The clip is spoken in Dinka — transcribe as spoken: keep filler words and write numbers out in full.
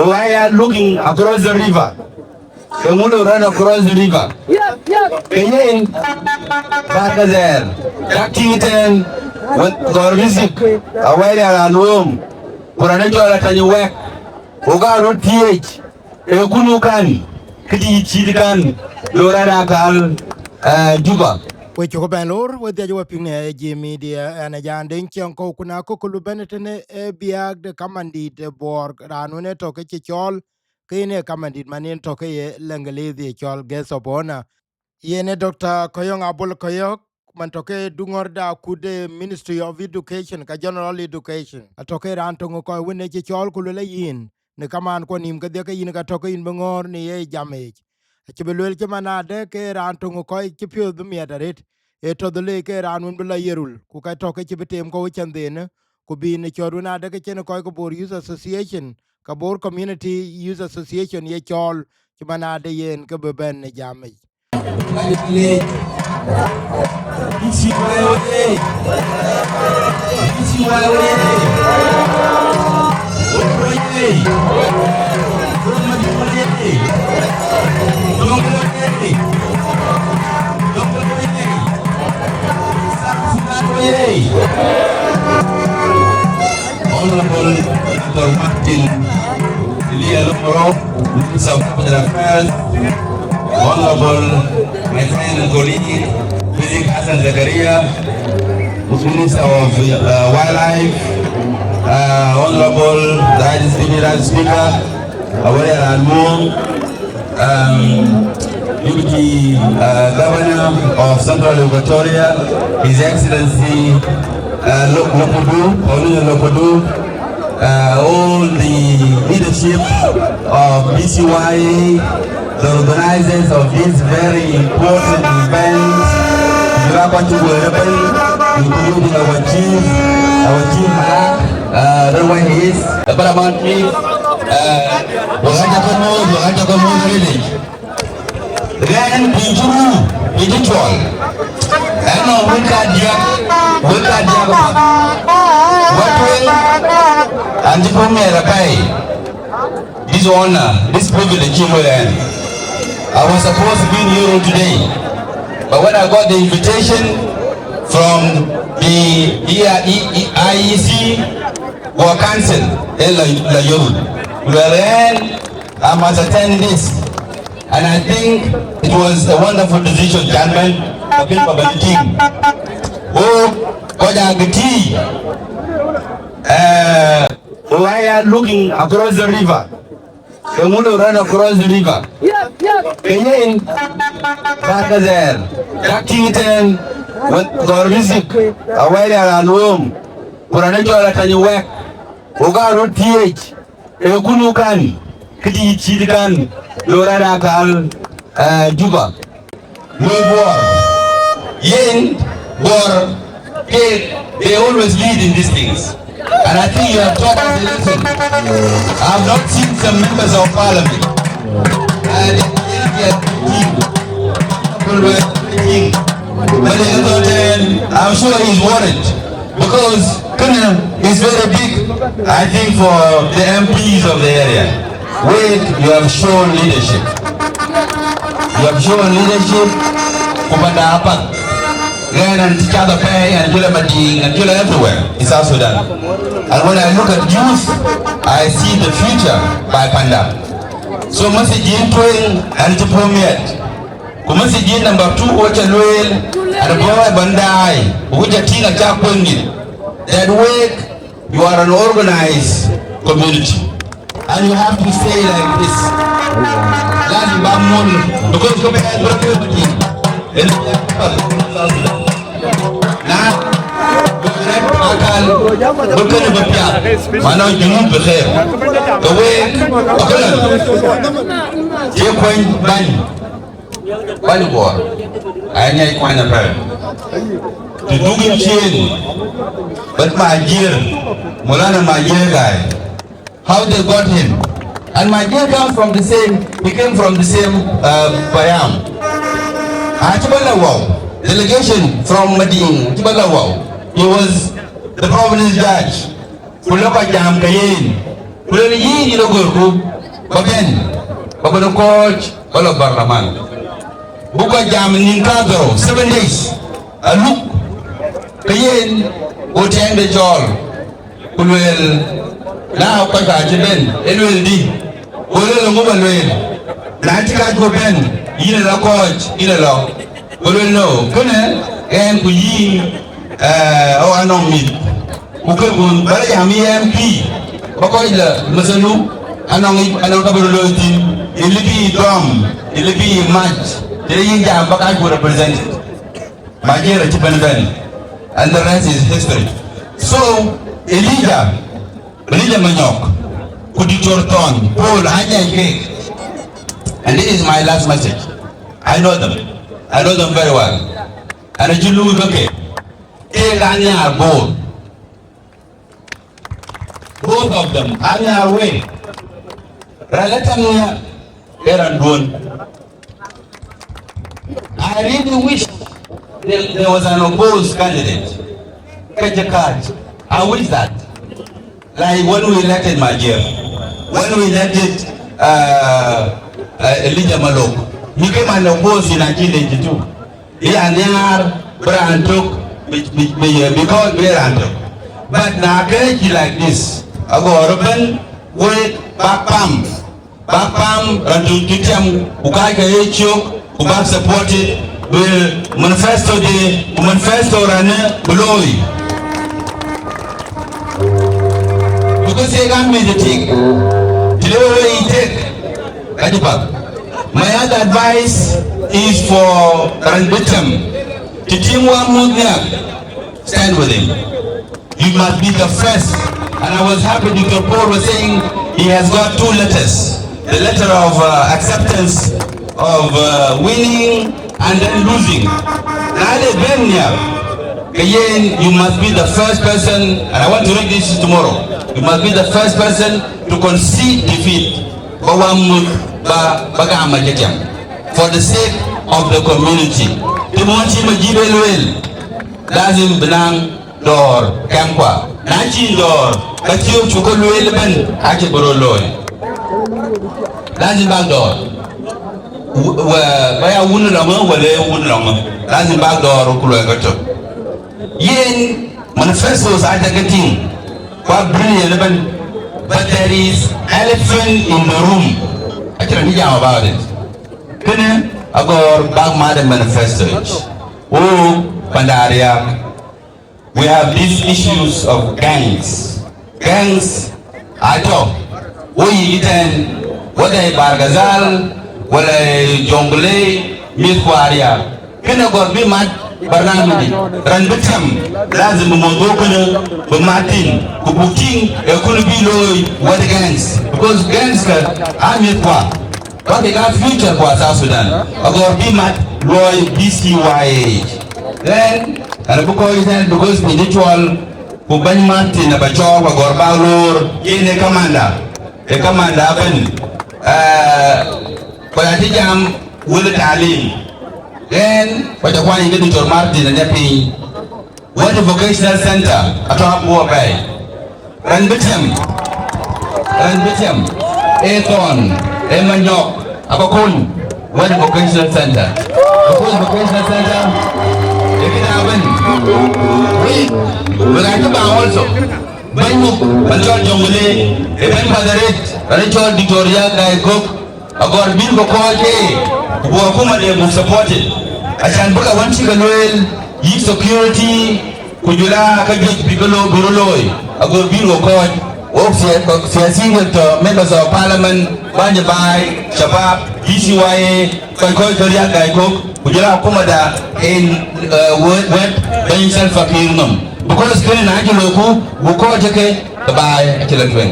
Why are looking across the river? Ke ŋu lɔ run across the river? Ke yen, bäk ke dhɛɛr, dak tïŋ tɛ̈n, wën gɔ̈ɔ̈r bï thik, awɛɛr ya raan luööm, ku raan ë cɔl Atany Wɛk, ku ka röt thiëëc, ee kunu kan, këdïït cït kan, lɔ raan akaal, eh, Juba. We cuk bɛn lor, we dhiac we piŋ në G Media, ɛn ë Jaan Deŋ Ciɛŋkɔ̈u, ku na kököl bï bɛ̈n tënë ë biäk de kamandït de Bor, raan wën ë tɔ̈ ke cï cɔɔl, ke yen ee kamandït man yen tɔ̈ ke ye Lëŋgëlith ye cɔl Guest of Honor. Yen ee Doctor Koyok Abol Koyok, man tɔ̈ ke duŋɔ̈r de akut de Ministry of Education, ka General Education. Atɔ̈ ke raan töŋ ë kɔc wën ë cï cɔɔl ku luel ayen, në kamaan kuɔ nïïm kedhie ke yïn ka tɔ̈ ke yïn bï ŋɔ̈ɔ̈r në ye jam yic. Acï bï luel cï man adë ke raan töŋ ë kɔc cï piɔ̈ɔ̈th bï miɛt arëët, ee tɔ̈ dhël ke raan wën bï lɔ ye rul, ku ka tɔ̈ ke cï bï teem kɔ̈u cändhenë, ku bï në cɔ̈t wën adë ke cïn kɔc ke Bor Youth Association, ka Bor Community Youth Association ye cɔɔl, cï man adë yen ke bï bɛ̈n në jam yic. Honorable Doctor Martin Elia Lomoro, Minister of Capital Affairs, Honorable my friend and colleague, Philip Hassan Zakaria, Minister of uh, Wildlife, uh, Honorable the Deputy Speaker, Awerial Almong, um, Deputy uh, Governor of Central Equatoria, His Excellency uh, Lokodu, Paulino Lokodu, uh, all the leadership of B C Y A, the organizers of this very important event, Jurako Chukwuereben, including our chief, our chief Malak, uh, Red White East, the paramount chief, uh, Wagacha Komos, Wagacha Komos village. Ɣɛn piny cï ruu, piny cï cuɔl. Ɛn nɔŋ wek kadiäk, wek kadiäk apath. Watueŋ, an cï puɔ̈u miɛt apɛi. This honor, this privilege cï looi ɛn. I was supposed to be in Yoro today, but when I got the invitation from the E I E, I E C, wɔ council, ë la, la Yoro. Ku luɛl ɛn, I must attend this. And I think it was a wonderful decision, Chairman, lakin ba bɛ̈n tïŋ. Wo, kɔc aa ke tïï. Eh, why are looking across the river? Ke ŋu lɔ run across the river? Ke yen, bäk ke dhɛɛr, dak tïŋ tɛ̈n, wën gɔ̈ɔ̈r bï thik, awɛɛr ya raan luööm, ku raan ë cɔl Atany Wɛk, ku ka röt thiëëc, ee kunu kan, këdïït cït kan, lɔ raan akaal, eh, Juba. Luöi Bor. Yen Bor, ke, they always lead in these things. And I think you have taught us a lesson. I have not seen some members of parliament. And I'm sure he's worried because Kenya is very big, I think, for the M Ps of the area. Wek, you have shown leadership. You have shown leadership. Ku panda apath. Ɣɛn an cï cath apɛi, an cï lɔ Madiŋ, an cï lɔ everywhere in South Sudan. And when I look at youth, I see the future by panda. So message yen tueŋ an cï puɔ̈u miɛt. Ku message yen number two, wɔ ca lueel, an bɔ̈ ë bandaai, wɔ ca tïŋ acä kueŋ nyin. That wek, you are an organized community. And you have to stay like this. Lazim ba mol, because kë bɛ̈ɛ̈r bï rɔt tïŋ. Ënë na, bï rɛ̈t akal, bï kënë bï piath. Mana Junub bï khair. Ke wek, akëlë, cie kuany bäny. Bäny Bor, aa ŋiɛc kuany apɛi. Të duk yïn ciëën, bɛ̈t Majier, Maulana Majier guy. How they got him. And Majier comes from the same, he came from the same uh, Payam. Acï bä la Wau, delegation from Madiŋ, acï bä la Wau. He was the province judge. Ku lɔ kɔc jam ke yen. Ku lɔ yïn yïn ë görku. ba bɛ̈n, ba bɛ̈n kɔc ba lɔ barlaman. Buk kɔc jam nïn kadhorou, seven days, aluk, ke yen, go tiɛŋde cɔɔl, ku lueel, na kɔc ka cï bɛ̈n, e lueel dï, go lueel ŋö ba lueel, na cï kac ku bɛ̈n, yïn ë lɔ kɔc, yïn ë lɔ, go lueel no, kënë, ɣɛn ku yïn, eh, ɣok anɔŋ mïth, ku ke kun bä jam yɛn pï, ba kɔc lɔ, mëthënu, anɔŋ, anɔŋ ka bï röt looi thïn, ë lëbï dɔm, ë lëbï mac, të yïn jam ba kac ku represented. Majiɛɛr acï bɛ̈n bɛ̈n, and the rest is history. So, Elijah, Elijah Manyok, ku Doctor Thon, Paul, anyɛny keek. And this is my last message. I know them. I know them very well. And acï luui ke ke. Keek aa nhiaar Bor. Both of them aa nhiaar wei. Raan ë tɛ̈n nhiaar, ee raan duön. I really wish there, there was an opposed candidate. Ka cï kääc. I wish that. Like when we elected Majier, when we elected, uh, uh, Elijah Malok, he came and opposed in nineteen eighty-two. Bï a nhiaar, bï raan tök, bï, bï, bï, bï kɔc bï raan tök. But na kërɛɛc like this, agɔɔr ëbɛ̈n, wek bäk pam, bäk pam raan töŋ cï tiam, ku kääckë ye cök, ku bäk supported, bï manifesto de, ku manifesto raan ë bï looi. Because ye ɣɛn mïth ë tik, të le wek yic tek, ka cï path. My other advice is for Raan Bï Tiam. Të tiŋ wä muth nhial, stand with him. You must be the first. And I was happy Doctor Paul was saying he has got two letters. The letter of, uh, acceptance of, uh, winning and then losing. Na le bɛ̈n nhial, ke yen, you must be the first person, and I want to read this tomorrow. You must be the first person to concede defeat. Ba wä muth, ba, ba gam acï tiam. For the sake of the community. Të mɔn cï Majï bɛ lueel, lazim bï naŋ dɔ̈ɔ̈r kɛmkua. Na cïn dɔ̈ɔ̈r, ka cï cuk ke lueel ëbɛ̈n, acï bï röt looi. Lazim bäk dɔ̈ɔ̈r. Wë, wë, ba ya wun lɔŋë, wala ee wun lɔŋë. Lazim bäk dɔ̈ɔ̈r ku luɔi ke tök. Yen manifestos acä ke tïŋ, ku a brilliant ëbɛ̈n, but there is elephant in the room. Acïn raan cï jam about it. Kënë agɔɔr bäk mat ë manifesto yic. Wo panda Ariak, we have these issues of gangs. Gangs atɔ̈, wo yic ëtɛ̈ɛ̈n, whether ë Bargazal, wala ë Jonglei, mïth ku Ariak. Kënë agɔɔr bï mat barnamij yic. Raan Bï Tiam, lazim bï mɔ̈th wok kënë, bï mat thïn, ku buk tïŋ ë kën bï looi wɛ̈t gangs. Because gangs kë aa mïth kua. Ka kek aa future kua South Sudan. Agɔɔr bï mat luɔi B C Y A yic. Then, ɣɛn abï kɔc ëtɛ̈ɛ̈n because piny cï cuɔl, ku bɛ̈ny Martin aba cɔɔk, agɔɔr bäk loor, yen ë kamanda. Ë kamanda ëbɛ̈n. Eh, kɔc acï jam wël ë taalim. Ɣɛn, kɔc akuany ke Doctor Martin anhiar piny. Wɛ̈t Vocational Center atɔ̈ apuɔ̈u apɛi. Raan Bï Tiam, Raan Bï Tiam, ee Thon, ee Manyok, aba kony Wɛ̈t Vocational Center. Aba kony Vocational Center, ee këda ëbɛ̈n. Wek, wek acï bäk also. Bɛ̈ny muk, raan cɔl Jonglei, ee bɛ̈ny path arëët, raan cɔl Victoria Gai Gok, agɔɔr bïn bï kɔc ke, ku buk akuma de buk supported. Acan bï ka wën cï ke lueel, yïk security, ku jɔl aa ka juëc bï ke looi, bï röt looi, agɔɔr bïn we kɔc, wok sia-, siasin ke tɔ̈, members of parliament, bäny ë baai, shabab, B C Y A, kɔc kɔc ke Riak Gai Gok, ku jɔl aa akumada en, eh, wɛ̈t, wɛ̈t bɛ̈ny Salva Kiir nhom. Because kënë na cï loiku, ku kɔc ke, ke baai acï lɔ tueŋ.